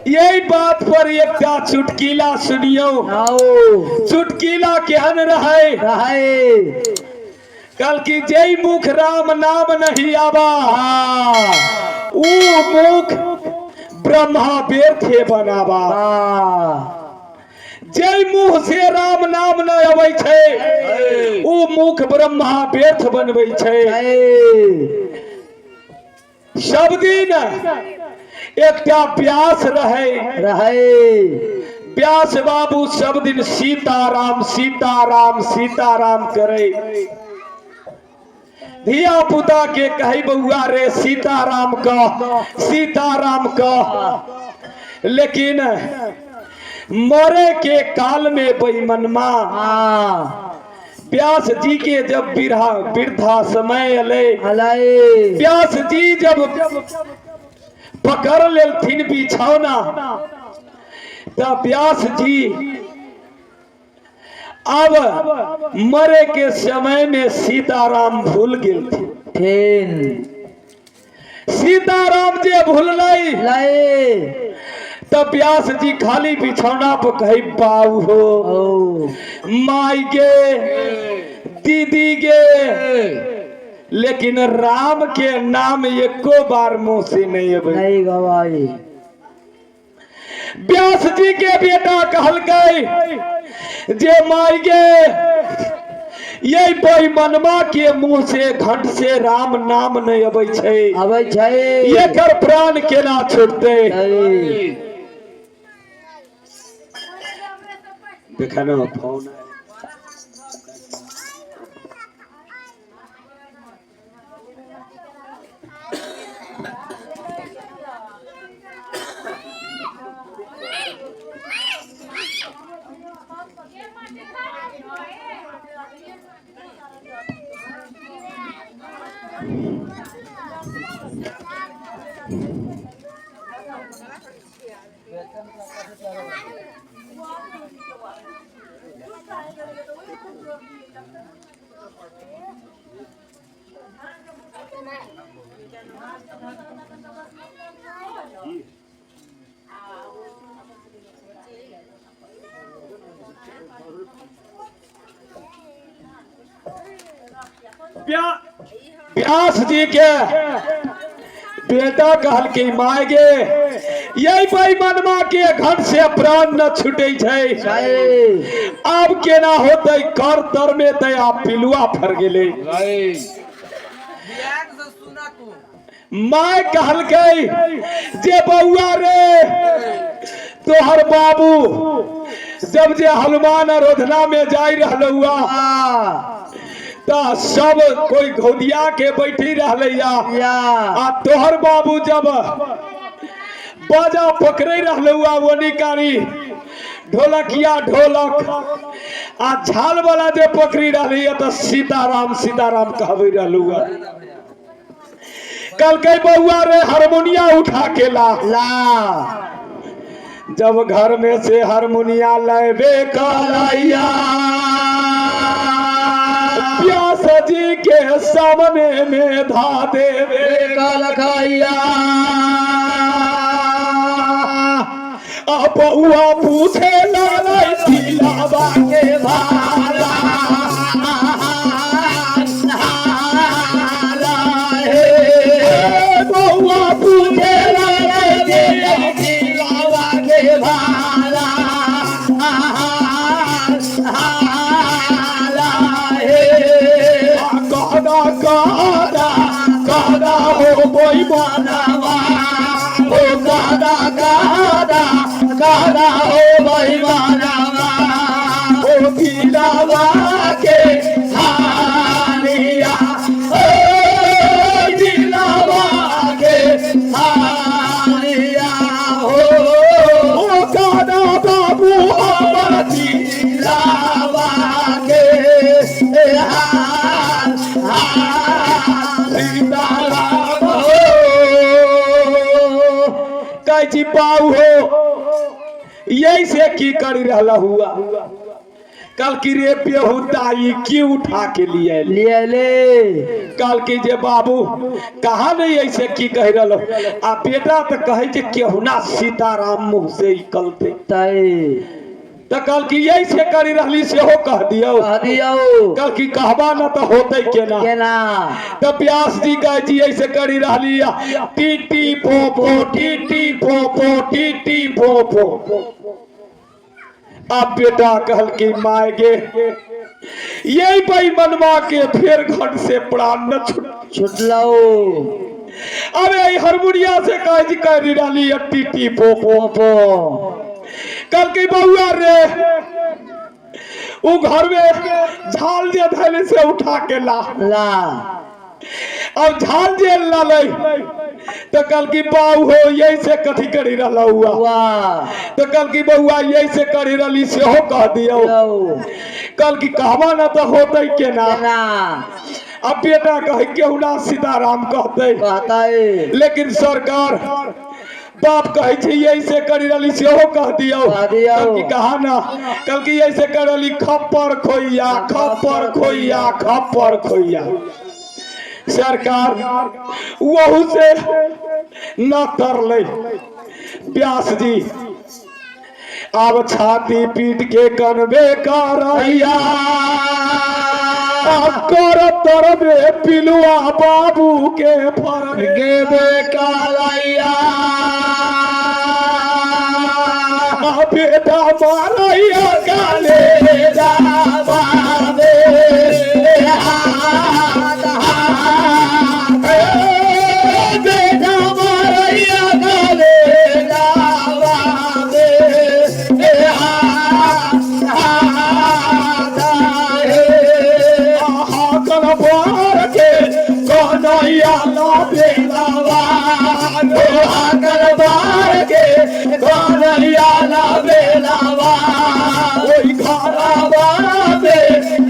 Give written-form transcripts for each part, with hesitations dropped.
यही बात पर एकटा चुटकीला सुनियो। आओ। चुटकीला केहन रहे? रहे। कल की जय मुख राम नाम नहीं आवा, हाँ। ऊ मुख ब्रह्मा व्यर्थे बनावा। हाँ। जय मुंह से राम नाम न अबै छै, ऊ मुख ब्रह्मा व्यर्थ बनबै छै। छै। सब दिन एकटा प्यास रहे। रहे। व्यास बाबू सब दिन सीताराम सीताराम सीताराम करे। धिया पुता के कही, बउआ रे, सीताराम कह, सीताराम कह। लेकिन मरे के काल में बेईमनमा हाँ। व्यास जी के जब वृद्धा समय अलै, अलै। व्यास जी जब पकड़ लेलथिन बिछौना, त व्यास जी अब मरे के समय में सीताराम भूल गेलथिन। थिन। सीताराम जे भूललै, लै। त व्यास जी खाली बिछौना पर कही, बाऊ हो, ओ। माई गे, दीदी गे, लेकिन राम के नाम एको बार मुंह से नहीं अबै। नहीं गवाई। व्यास जी के बेटा कहलकै जे माई गे, ये बेईमनमा के मुंह से घंट से राम नाम नहीं अबै छै। अबै छै। एकर प्राण केना छूटतै? छै। देखा ना, फोन। व्यास जी के बेटा कहलकै, माय गे, यही बेईमनमा के घर से प्राण न छूटे छै। छै। आब केना होतै? कर तर में ते आब पिलुआ फर गेलै। ध्यान से सुना तू। माय कहलकै जे बौआ रे, तोहर बाबू जब जे हनुमान आराधना में जाय रहलौआ, हाँ। त सब कोई घोदिया के बैठी रहलैया या। आ तोहर बाबू जब बाजा पकड़े रहलौआ, ओनी कारी ढोलकिया ढोलक आ झाल वाला जे पकड़ी रहलैया, त सीताराम सीताराम कहबै रहलौआ। कहलकै, बौआ रे, हारमोनिया उठा के ला। ला। जब घर में से हारमोनिया लेबे कलैया, व्यास जी के सामने में धा देवे कलखैया। आ बउआ पूछे लगलै दिलावा के भाला। हे बउआ पूछे लगलै दिलावा के भाला। कहदा कहदा कहदा हो बेईमानवा। ओ कहदा कहदा कहदा हो बेईमानवा। ओ दिलावा के हानिया, ओ दिलावा के हानिया हो। ओ कहदा बाबू हमर दिलावा के हाल हाल सीताराम हो। कहै छी, पाऊ हो, यही से की करी रहला हुआ? कल की रे बेहुदाई की उठा के लिए लिए ले। कल की जे बाबू कहा नहीं ऐसे की कह रहा आ बेटा तो कहे जे केहुना सीताराम मुंह से निकलते। तै तो कल की ऐसे करी रहली सेहो कह दियो। कह दियो। कल की कहबा न तो होते केना। केना। तो व्यास जी कहे जी ऐसे करी रहली टी टी पो पो टी टी पो पो टी टी पो पो। अब बेटा कहल की माय गे यही भाई मनवा के फिर घर से प्राण न छुट छुटलो। अबे हारमोनिया से कहे जी करी रहली टी टी पो पो पो। कल की बउआ रे उ घर में झाल जे धैले से उठा के ला। ला। अब झाल जे लाले तो कल की बाऊ हो यही से कथी करी रहला हुआ। वाह। तो कल की बउआ यही से करी रहली सेहो कह दियो। कल की कहबा ना तो होते केना। केना। अब बेटा कहे केहू ना सीताराम कहते। कहते। लेकिन सरकार बाप कहे छै यही से करी रहली सेहो कह दियो। कह दियौ। कल की कहा ना कल की यही से कर रहली खप्पर खोइया खप्पर खोइया खप्पर खोइया। सरकार वहू से न तरले व्यास जी अब छाती पीट के कनबे करैया कर तरबे पिलुआ बाबू के फरबे गेबे कालैया। बेटा मारैया काले जाबाबे। बेटा मारैया काले जाबाबे। कलबार के कन्हैया लाबे लावा करबार के कन्हैया लाबे लावा। ओई घरवा बाबे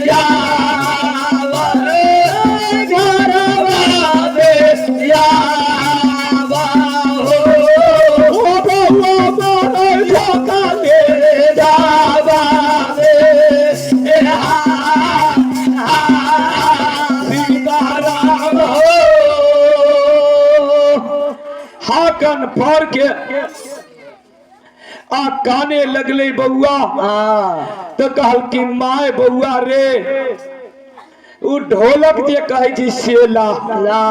यावा घरवा बे यावा हो। ओ बउआ मारैया काले जावा बे सीताराम हो। हाकन फर के आ काने लगले बउआ। तो कहल कि my बउआ रे उ ढोलक जे कहे छी से ला। ला।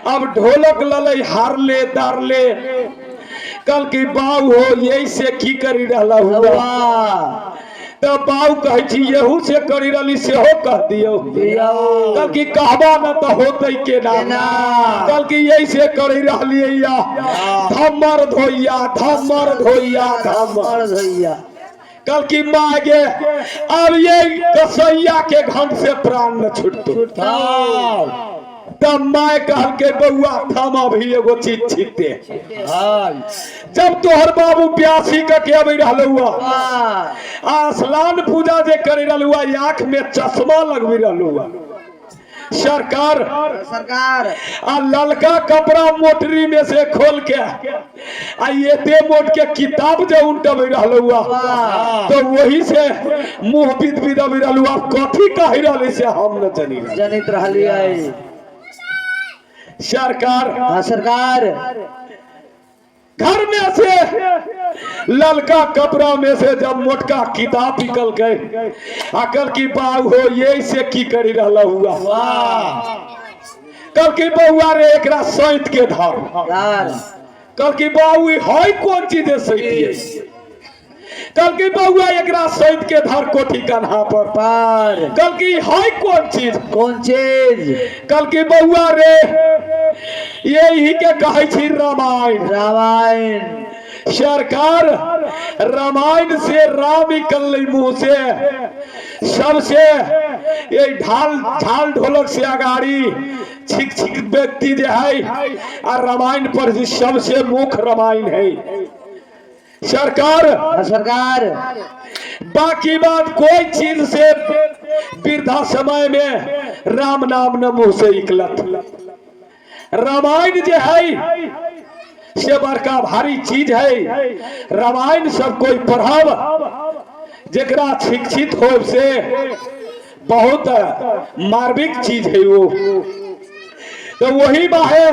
अब ढोलक लले हारले दारले। कल की बाऊ हो यही से की करी रहला हुआ। तो बाऊ कहे छी यहू से करी रहली सेहो कह दियो। कल की कहबा न तो होते केना। केना। कल की यही से करी रहली या धम्मर धोइया धम्मर धोइया धम्मर धोइया। कल की माँ गे अब ये कसैया के घंट से प्राण न छुटतो। तब माय कहल के बउआ थम अभी एगो चीज छिपते। जब तोहर बाबू प्यासी के के अबे रहल हुआ आ स्नान पूजा जे करे रहल हुआ आंख में चश्मा लगबे रहल हुआ सरकार सरकार आ ललका कपड़ा मोटरी में से खोल के आ एते मोट के किताब जे उल्टबे रहल हुआ तो वही से मुंह बिद बिद अबे रहल हुआ कथी कहि रहल से हम न जानी। जनित रहलियै। सरकार हाँ सरकार घर में से ललका कपड़ा में से जब मोटका किताब निकल गए अकल की बाऊ हो यही से की करी रहला हुआ। कल की बउआ रे एकरा सैत के धर। कल की बाऊ है कौन चीज सैतिए। कल की बउआ एकरा सैत के धर कोठी कन्हा पर। कल की है कौन चीज। कौन चीज। कल की बउआ रे यही के कहे छी रामायण। रामायण। सरकार रामायण से राम निकल मुंह से सबसे ये ढाल ढाल ढोलक से अगाड़ी छिक छिक व्यक्ति जे है आ रामायण पर जी सबसे मुख्य रामायण है सरकार। सरकार बाकी बात कोई चीज से वृद्धा समय में राम नाम न मुंह से निकलत। रामायण जे है से बड़का भारी चीज है। रामायण सब कोई पढ़ब जेकरा शिक्षित होब से बहुत मार्मिक चीज है वो। तो वही बाहे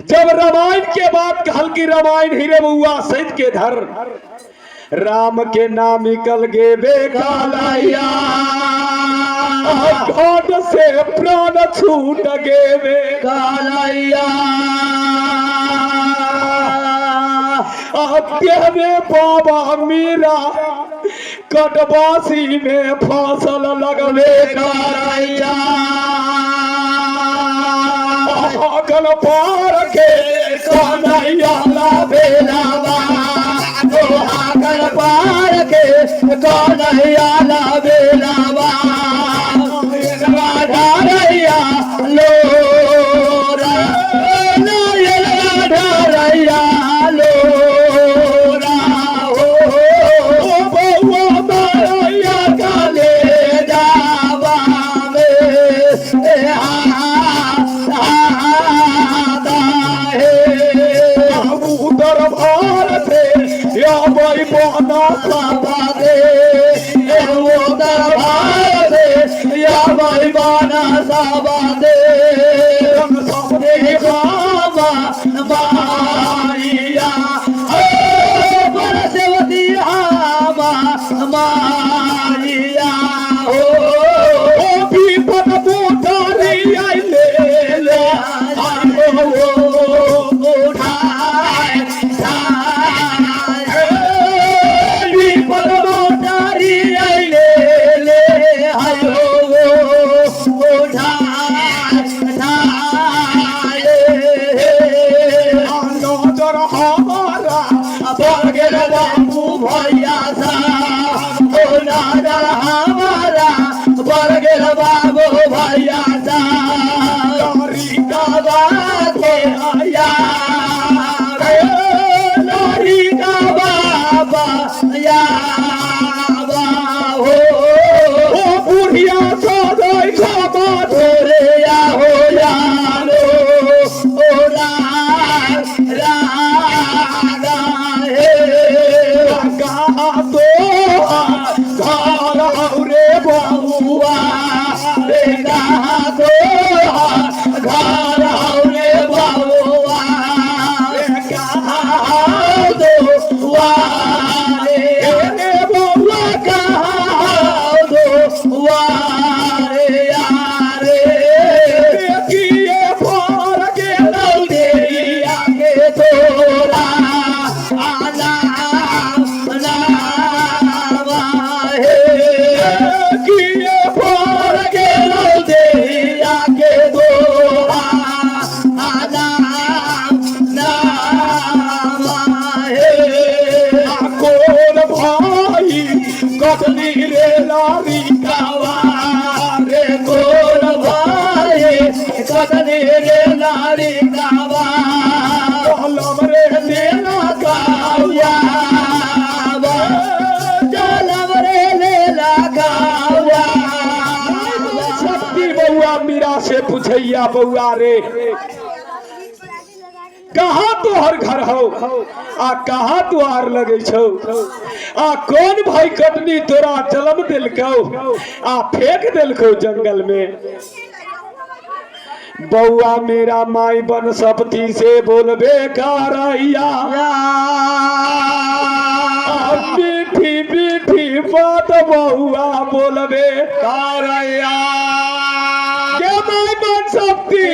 जब रामायण के बाद कहल की रामायण ही रे बउआ सहित के धर राम के नाम निकल गे बेकालैया, घाट से प्राण छूट गे बेकालैया। में बाबा मीरा कटवासी में फसल लगवे करैया, अगल पार के कन्हैया लावे लावा, आगल पार के कन्हैया लावे लावा, राधा लोरा राधा लोरा हो बउआ मारैया काले जावा में हे बाबू दरबार से या बई बना बाबा दे वो दरबार दे या भाई बाना साबा दे सबने बाबा मारिया परसवती आमा मारिया हो ओ विपद मोटारी आइले ले विपद मोटारी आइले ले आयो नजर हमारा बढ़ गेल बाबू भैया सा ओ नजर हमारा बढ़ गेल बाबू भैया सा नारी बाबा के या नारी का बाबा या बा हो ओ बुढ़िया सदै खबर तोरे या हो या लो ओ रा रा रा हे कहा तो घर हौरे बबुआ रे कहा तो घर हौरे बबुआ रे कहा दो रे रे बउआ कहा दो रे यारे देखिए पार गेल देरिया के तोरा आना नावा हे किए पार गेल देरिया के तोरा आना नावा हे कोन भाई कटनी रे लारी गावा रे गोर भाई कटनी रे नारी गावा कलम रे लेना गावा चलम रे लेला गावा शक्ति बउआ मीरा से पूछैया बउआ रे कहाँ तोहर घर हो आ कहाँ तुहार लगे छौ आ कौन भाई कटनी तोरा जन्म दिलकौ आ फेंक दिलकौ जंगल में। बउआ मेरा माई बन सपती से बोलबे करैया, मीठी मीठी बात बउआ बोलबे करैया गे माई बन सपती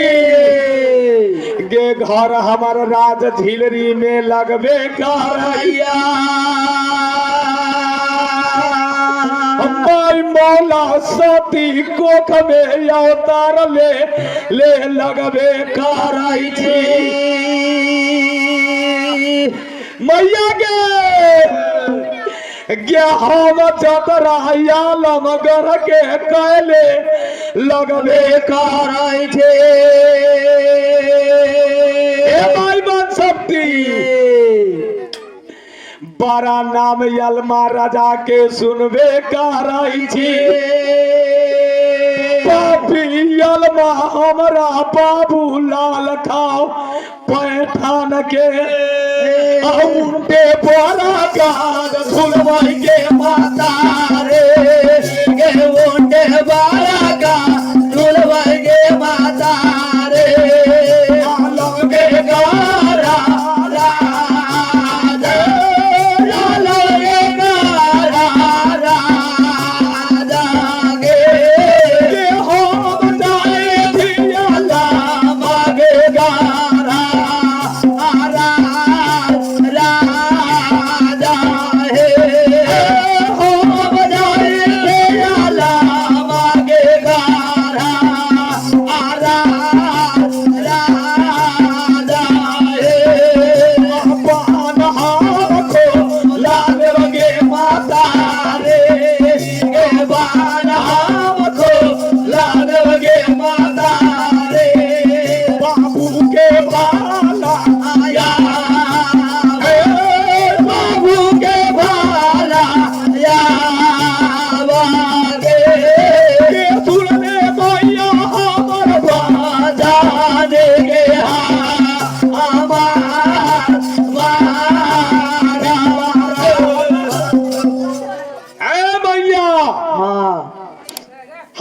गे घर हमर राज झिलरी में लगबे करैया। माई मौला सती कोख में अवतार ले ले लगबे करै छी। मैया गे गे हम चतराया लमगर के कैले लगबे करै छै ए माई बन शक्ति बड़ा नाम यलमा राजा के सुनबे करै छी। पापी यलमा हमरा बाबू लाल खाओ पैठान के उनके बोरा गाज झुलवाई के माता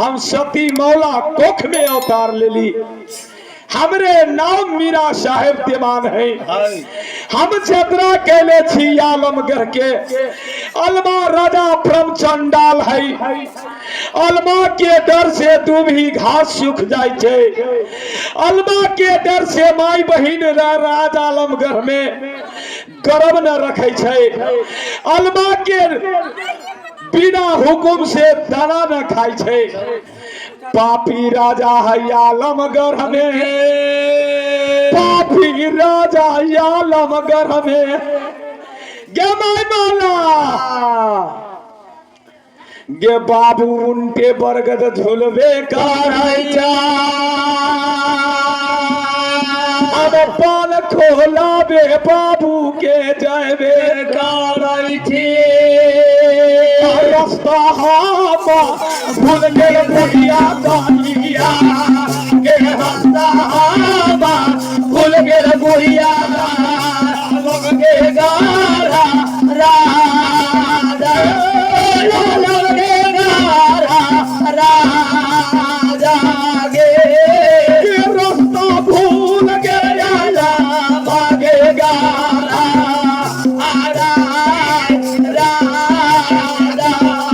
हम सती मौला कोख में अवतार लेली। हमरे नाम मीरा साहेब देवान है। हम जतरा कैले छी आलमगढ़ के। अलमा राजा परम चंडाल है। अलमा के डर से दूभी घास सूख जाय छै। अलमा के डर से माई बहिन राज आलमगढ़ में गर्व न रखे छै। अलमा के बिना हुकुम से दाना न खाय छै। पापी राजा है आलमगढ़ में, पापी राजा आलमगढ़ में। गे माय माला गे बाबू उनके बरगद झुलबे करै छा। अब पान खोलाबे बाबू के जयबे करै छी। रास्ता हम भूल गेल बुढ़िया दानिया के रास्ता हम भूल गेल बुढ़िया लोग के गारा राजा, लोग के गारा राजा गे। के रास्ता भूल गेल राजा भागे गारा राजा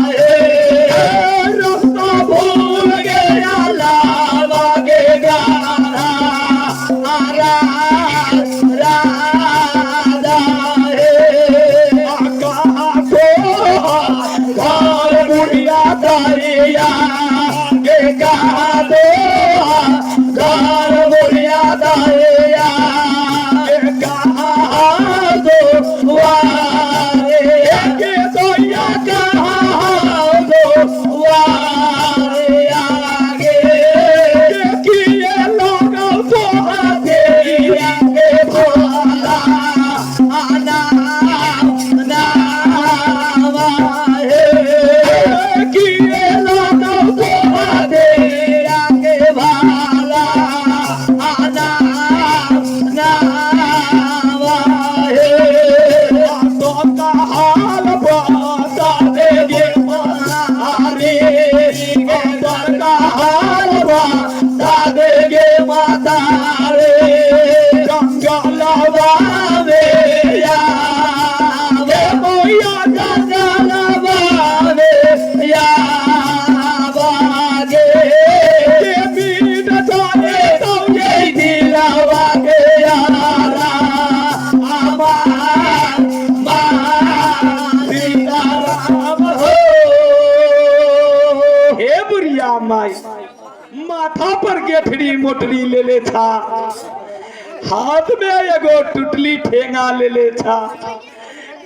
हे। रास्ता भूल गेल भागे गारा राजा हे। कहाँ तो घर बुढ़िया दाइया के कहा दो घर बुढ़िया दाइया के कहाँ दो वारे के दैया कहा दो वारे आगे के किए लागल तो तेरिया के भोला आना नामा हे। किए लागल तो तेरा के भाला आना नामा हे। तो हाल बता दे गे मारे के हाल बता दे गे माता रे। जंगलवा बाबे या गे मैया जंगलवा या बागे के बीन जाने तो ये दिलवा के यारा आमार सीताराम हो। हे बुढ़िया माई, माथा पर गेठरी मोटरी ले ले छा, हाथ में एगो टुटली ठेंगा ले ले छा,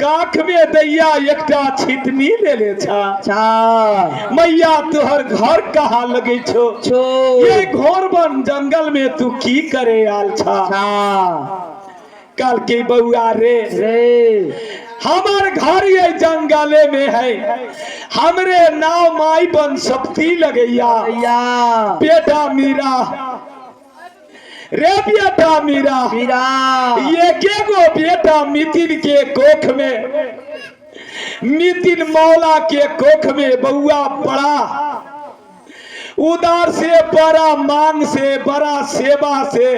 काख में दैया एकटा छितनी ले ले छा। छा मैया तोहर घर कहाँ लगे छो? छो ये घोर बन जंगल में तू की करे आल छा? छा कल की बउआ रे, रे हमार घर ये जंगले में है। हमरे नाव माई बन शक्ति लगैया। या बेटा मीरा रे, बेटा मीरा, मीरा ये के गो बेटा मितिन के कोख में, मितिन मौला के कोख में बउआ बड़ा उदार से, बड़ा मांग से, बड़ा सेवा से,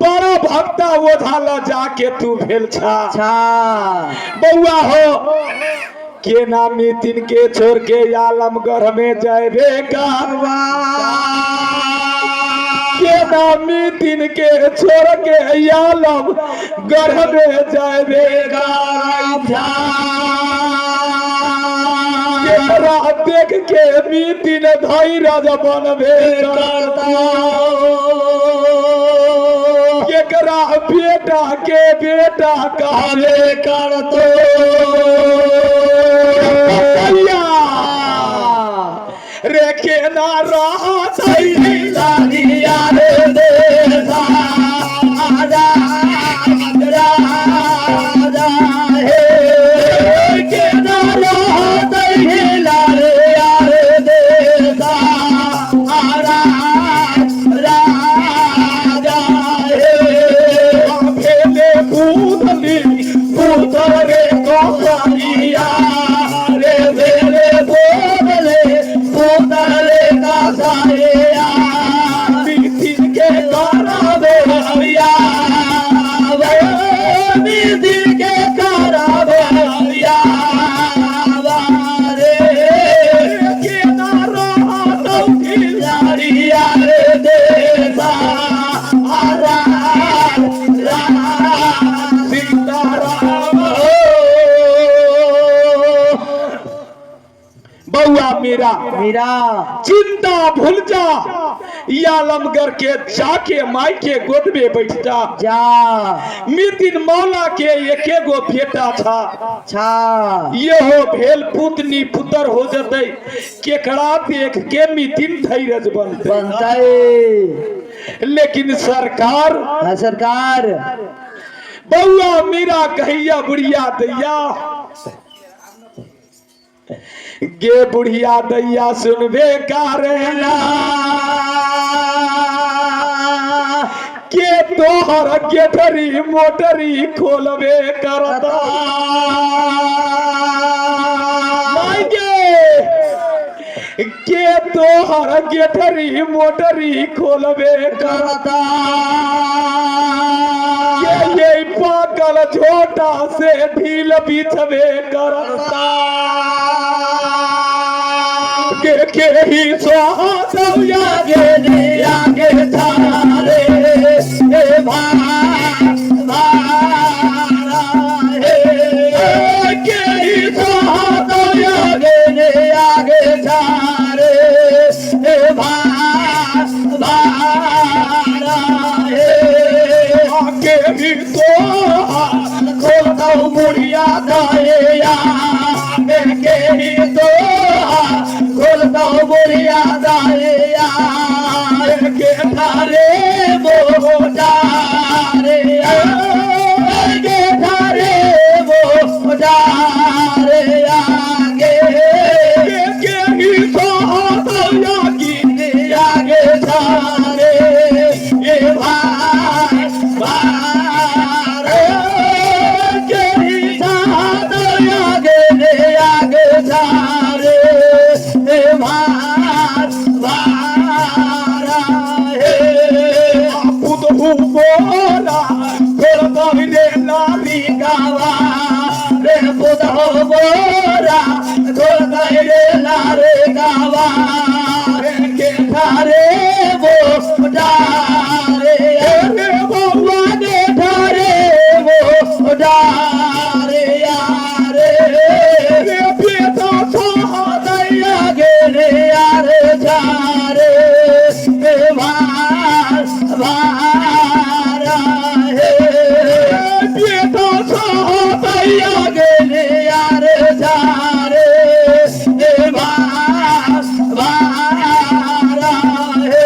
बड़ा भक्ता ओझा ल जाके तू भेल छा। छा बउआ हो के ना मितिन के छोड़ के आलमगढ़ में जाबे करवा, के ना मितिन के छोड़ के आलमगढ़ में जाबे करवा। केकरा देख के मितिन धैर्य बनबे करता, केकरा बेटा के बेटा कहबे करतो। भैया रे केना रहत लालिया रे देसा राजा राजा हे के रहत लारे यार देसा राजा हे। भेले पूतली पुत्र रे। मीरा, मीरा, चिंता भूल जा, आलमगढ़ के जाके माई के गोद में बैठ जा। जा। मितिन मौला के एके गो बेटा छा, छा। इहो भेल पुतनी पुतर हो जतै, केकरा देख के मितिन धैरज बनतै? बनतै। लेकिन सरकार, हाँ सरकार, बउआ मीरा कहिया बुढ़िया दैया गे, बुढ़िया दैया सुनबे करेला के तोहर गेठरी मोटरी खोलबे करता माय गे, के तोहर गेठरी मोटरी खोलबे करता, के ये पागल झोटा से ढील बिछबे करता, के ही सोहा गे रे आगे थारे ए भारा हे, के ही सोहा आगे रे आगे थारे ए भारा हे, के ही सोहा खोलता मुड़िया दाया के ही तो खोलता मुड़िया दाया के थारे मोजारे के थारे मोजारे आगे के ही सोहा की आगे थारे ए भाई भारे के ही साथ आगे रे आगे थारे ए भार भारा हे। पुतहु मोरा खोलता रे लारी गावा रे पुतहु मोरा खोलता रे लारे गावा के थारे मोजारे रे बउआ रे थारे मोजारे यारे रे बेटा सोहा दैया गे रे यारे झारे ए भार भारा हे। बेटा सोहा दैया गे रे यारे झारे ए भार भारा हे।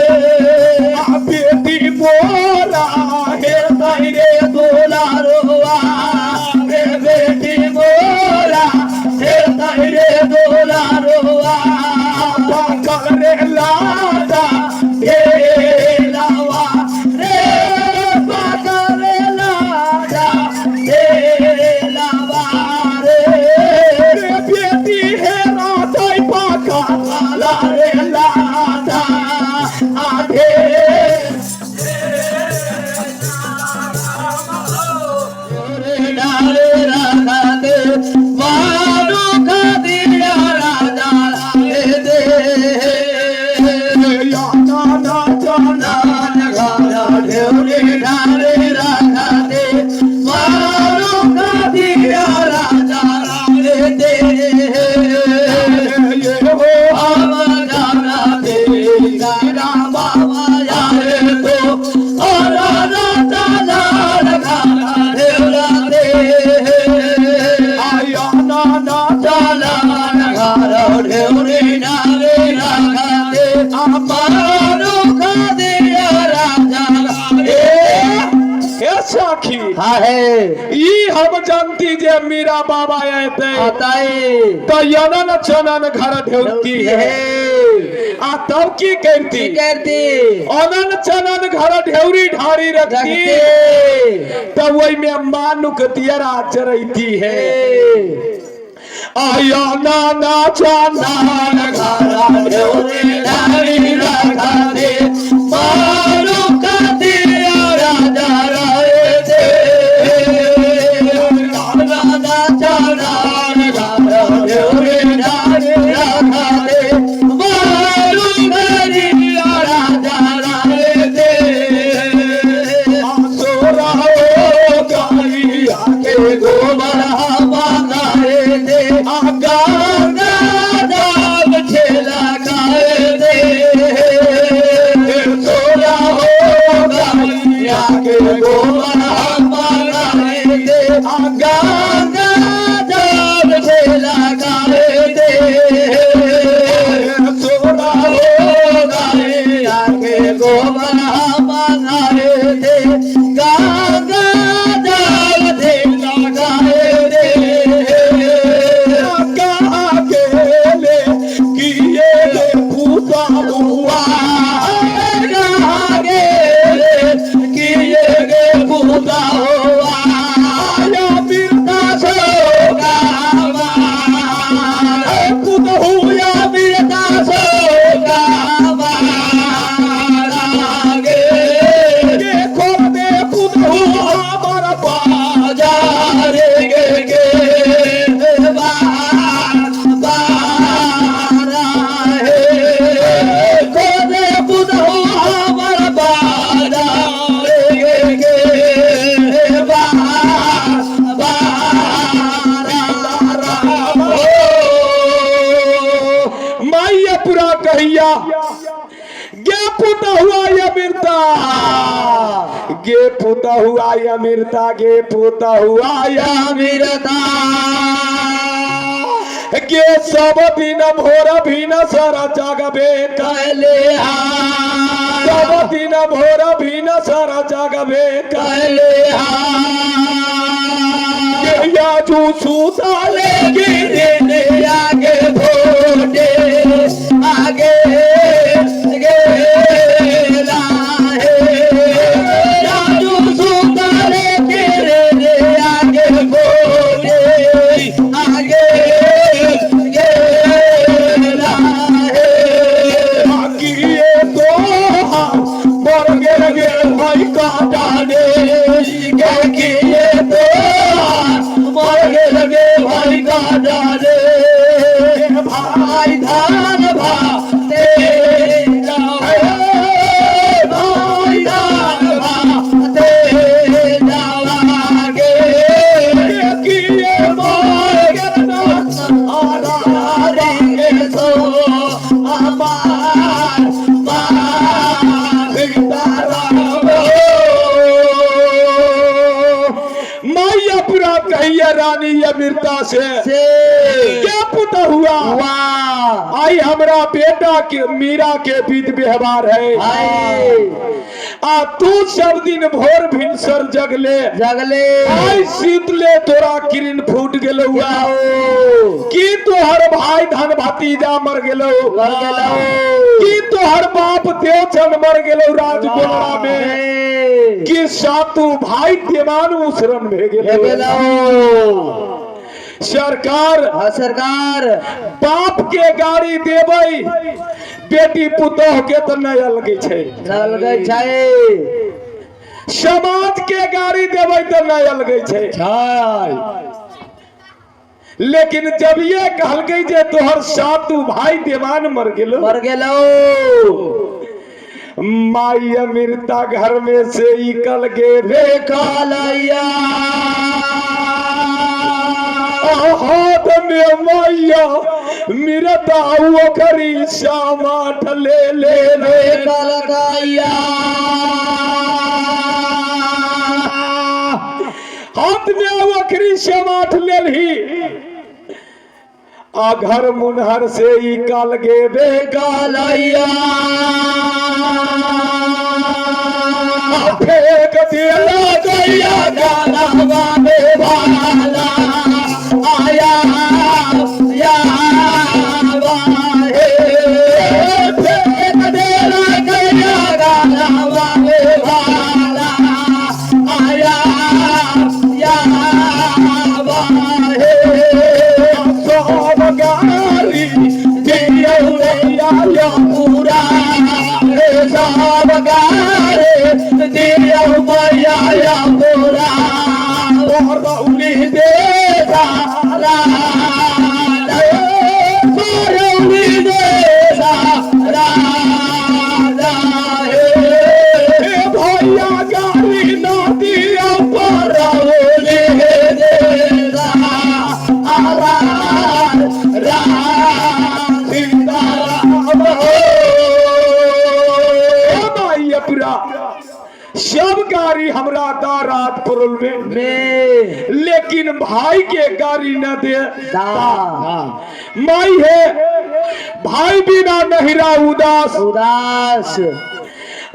बेटी मोरा हे रे दुलारुआ रे बेटी मोरा, हे रे दुलारुआ पागल रे लादा हे लावा रे पागल लादा हे लावा रे। रे बेटी हे रातै पागल ला रे लादा आधे रे राधा मारू खदिया राजा रे दे या नाना जाना रे राधा दे मारू खदिया राजा रे दे ये हो बाबा जाना दे बाबा यारे तो राजा दे आया नाना चाला ढेवरे नारे राखा दे मारू खदिया राजा रे। हे सखी, हाँ है। ई हम जानती जे मीरा बाबा एते आता है तो यनन चनन घर ढेउती है, आ तब की करती? करती। अनन चनन घर ढेउरी ढारी रखती, रखती। तब वही में मानुक दियरा चरैती है। आया नाना चना ढेवरे नारी राखा दे मारू खदिया राजा रे दे राजा चना ढेवरे नारी राखा दे मारू खदिया राजा रे दे। सोरा हो गाइया के गोबर हवा दे आगा दाम छे। मैया गे पुता हुआ ये मिर्ता, गे पुता हुआ ये मिर्ता, गे पुता हुआ ये मिरता गे सब दिन भोर भीन सारा जागबे कहले सब दिन भोर भीन सारा जागबे कहले गे याजू सुताले गिरे आगे भोटे आगे गे लाहे राजू सुतारे गिरे आगे भोटे आगे गे लाहे गिरे तो मर गे गे भाई काटा डाले गे किए तो मर गे लगे भाई का डाले भाई धान भाते जाओ भाई धान भाते जावागे किए मर गे आराधे सो अपार पार सीताराम मैया पूरा कहिए रानी ये मिर्ता से से क्या पुता हुआ वाह आई हमरा बेटा के मीरा के बीत व्यवहार है हाय आ तू सब दिन भोर भिनसर जगले जगले आई शीतले तोरा किरण फूट गेलो आओ की तोहर भाई धन भतीजा मर गेलो मर गेलो की तोहर बाप देवचंद मर गेलो राजगोला में की सातु भाई देवान उसरन भे गेलो गेलो सरकार हाँ सरकार बाप के गाड़ी देबै बेटी पुतोह के तऽ नहि अलगै छै चल गई छै समाज के गाड़ी देबै तऽ नहि अलगै छै लेकिन जब ये कहलकै जे तोहर सातु भाई देवान मर गेलो मर गेलो माई अमृता घर में से निकल गे रे कालैया हाथ में मैया मिरता ओकरी श्यामा ले ले रे कलकैया हाथ में ओकरी समाठ लेलही आ घर मुनहर से ई कल गे बे कालैया फेंक दिया गैया गाना में भाला आया या वाहे फेंक देला गैया गाना में भाला आया या वाहे सब गारी दियौ दिया या पूरा हे सब गारे दियौ मैया या पूरा रौली दे सारा रौली दे सारा हे हे भैया गारी ना दिया पर रौली दे सारा राम सीताराम हो हे माई पूरा सब गारी हमरा दा रात पड़ल में में लेकिन भाई के गारी न दे दा माई है भाई बिना नहिरा उदास उदास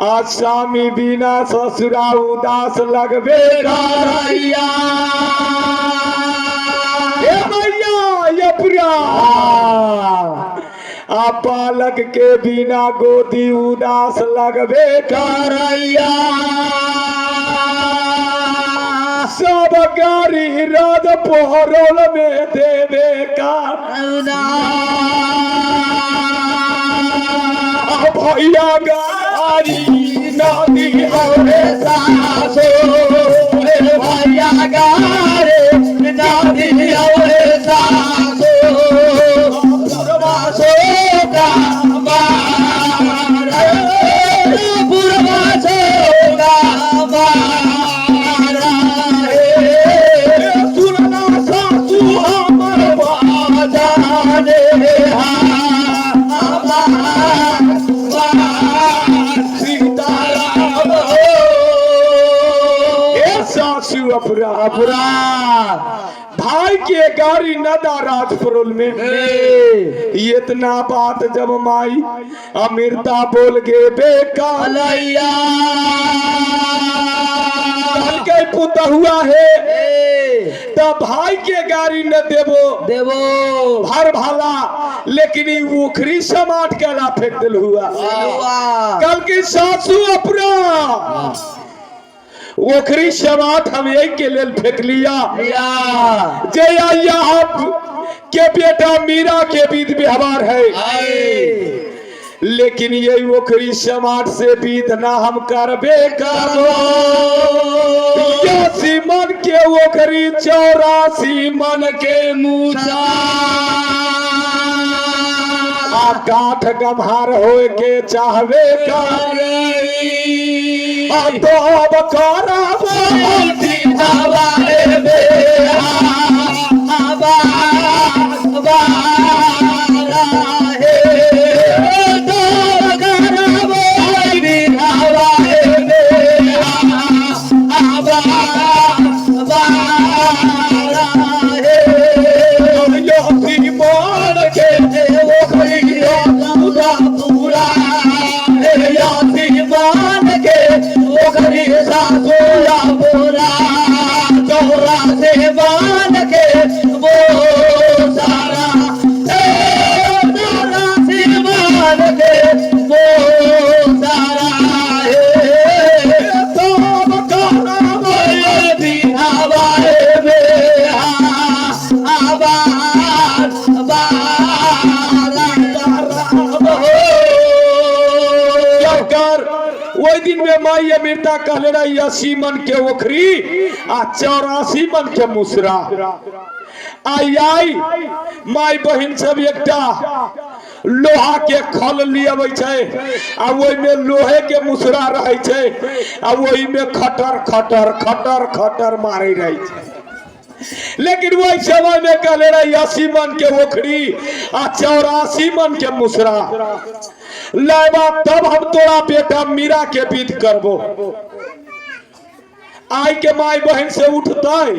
आ स्वामी बिना ससुरा उदास लगबे करैया हे मैया ये पूरा आ बालक के बिना गोदी उदास लगबे करैया सब गारी राज पोहरोल में देवे का आ भैया गारी नदी रे सासो रे भैया गारे नादी रे सासो पुरवासो का मारा पुरवासो का मारा हे सुनना सासू हमर जाने हा अपरा अपरा भाई के गाड़ी नदा राजपुरुल में। इतना बात जब माई अमृता बोल गे बेकालैया के पुत हुआ है तो भाई के गाड़ी न देबो देवो भर भाला, लेकिन ई उखरी समाट के ला फेंक दिल हुआ। कल की सासू अपना ओखरी समाट हम यही के लेल फेंक लिया जे यहाँ के बेटा मीरा के बीत व्यवहार है, लेकिन यही ओखरी समाट से बीत ना हम करबे करबो। मन के ओखरी 84 मन के मूसा आ काठ गम्हार होए के चाहबे कर आ तो अब करबो। मन के सरकार ओहि दिन में माई अमृता कहले रही 80 मन के ओखरी आ 84 मन के मुसरा। आई आई माई बहिन सब एकटा लोहा के खल लियाबै छै आ ओहि में लोहे के मुसरा रहै छै आ ओहि में खटर खटर खटर खटर मारे रहै छै। लेकिन वही समय में कहले रही 80 मन के ओखरी आ 84 मन के मुसरा लाबा तब हम तोरा बेटा मीरा के विध करबो। आई के माई बहन से उठतै